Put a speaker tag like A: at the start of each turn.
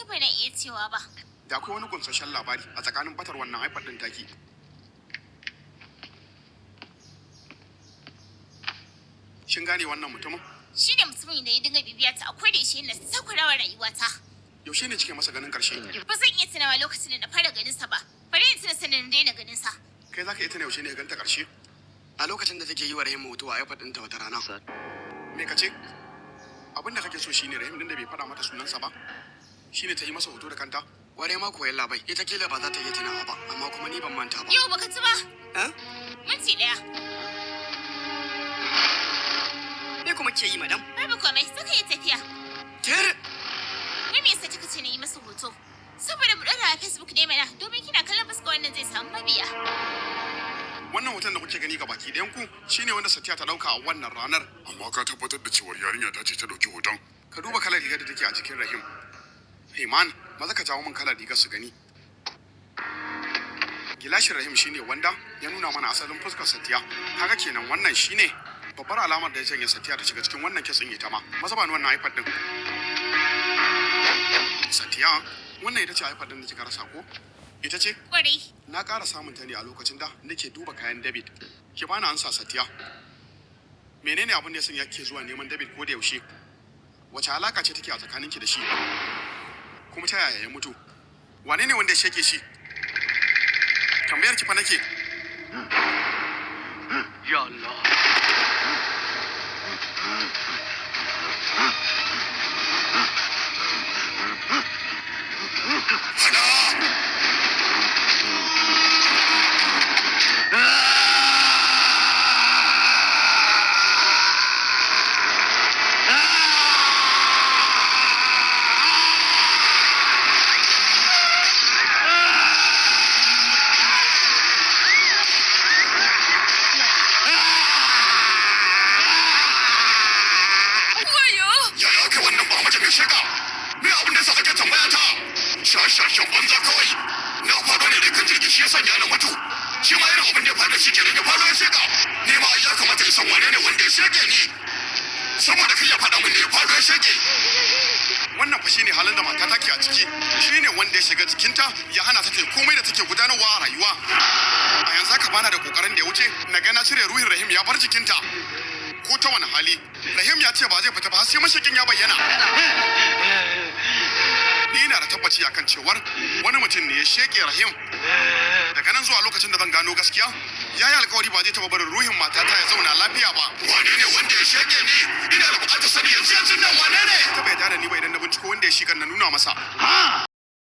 A: ba na iya cewa ba.
B: Da akwai wani kunsashen labari a tsakanin batar wannan iPad din taki. Shin gane wannan mutumin?
A: Shi ne mutumin da ya dinga bibiya ta akwai da shi yana takurawa rayuwata.
B: Yaushe ne kike masa ganin karshe?
A: Ba zan iya tunawa lokacin da na fara ganin sa ba. Bari in tuna sanin na daina ganin sa.
B: Kai zaka iya tuna yaushe ne ka ganta karshe?
C: A lokacin da take yi wa Rahim hoto a iPad ɗinta wata rana.
B: Me ka ce? Abin da kake so shine Rahim din da bai faɗa mata sunansa ba. Shine ta yi masa hoto da kanta.
C: Ware ma koyan labai, ita kila ba za ta iya tunawa ba, amma kuma ni ban manta ba.
A: Yau baka ci ba.
C: Eh?
A: Minti ɗaya.
C: Me kuma ke yi, madam?
A: Babu komai, saka yi tafiya.
C: Tir!
A: Wai me yasa kika ce na yi masa hoto? Saboda mu ɗora a Facebook ne mana, domin kina kallon fuska wannan zai samu mabiya.
B: Wannan hoton da kuke gani ga baki ɗayan ku shine wanda Satiya ta ɗauka a wannan ranar.
D: Amma ka tabbatar da cewar yarinya ta ce ta ɗauki hoton.
B: Ka duba kalar rigar da take a jikin Rahim. Hey man, maza ka jawo min kalar rigar su gani. Gilashin Rahim shine wanda ya nuna mana asalin fuskar Satiya. Kaga kenan wannan shine babbar alamar da ya janye Satiya ta shiga cikin wannan kitsin ita ma. Maza ba ni wannan iPad din. Satiya, wannan ita ce iPad din da kika rasa ko? Ita ce?
A: Kwarai.
B: Na ƙara samun ta ne a lokacin da nake duba kayan David. Ki bani ansa, Satiya. Menene abin da ya sanya kike zuwa neman David ko da yaushe? Wace alaka ce take a tsakaninki da shi? Kuma ta yaya ya mutu? Wane ne wanda ya sheke shi? Tambayar ki fa nake.
C: Ya Allah.
A: Wayo!
D: Ya ya kai wannan ba mace mai sheka? Me abin da yasa kake tambaya ta? Shashashan banza kawai. Na faɗo ne da kan jirgi shi ya sanya na mutu. Shi ma irin abin da ya faru da shi kenan ya faɗo ya sheka. Ni ma ai ya kamata in san wane ne wanda ya sheke ni. Saboda kai ya faɗa min ne ya faɗo ya sheke.
B: Wannan fa shine halin da matata ke a ciki. Shine wanda ya shiga jikinta ya hana ta ta yi komai da take gudanarwa a rayuwa. A yanzu haka bana da kokarin da ya wuce na ga na cire ruhin Rahim ya bar jikinta. Ko ta wani hali, Rahim ya ce ba zai fita ba har sai mashakin ya bayyana. Ni ina da tabbaci akan cewar wani mutum ne ya sheke Rahim. Daga nan zuwa lokacin da zan gano gaskiya, ya yi alkawari ba zai taɓa barin ruhin matata ya zauna lafiya ba.
D: Wane ne wanda ya sheke ni? Ina da buƙatar sani yanzu yanzu nan wane ne?
B: Ta bai da ni ba idan na binciko wanda ya shikan na nuna masa.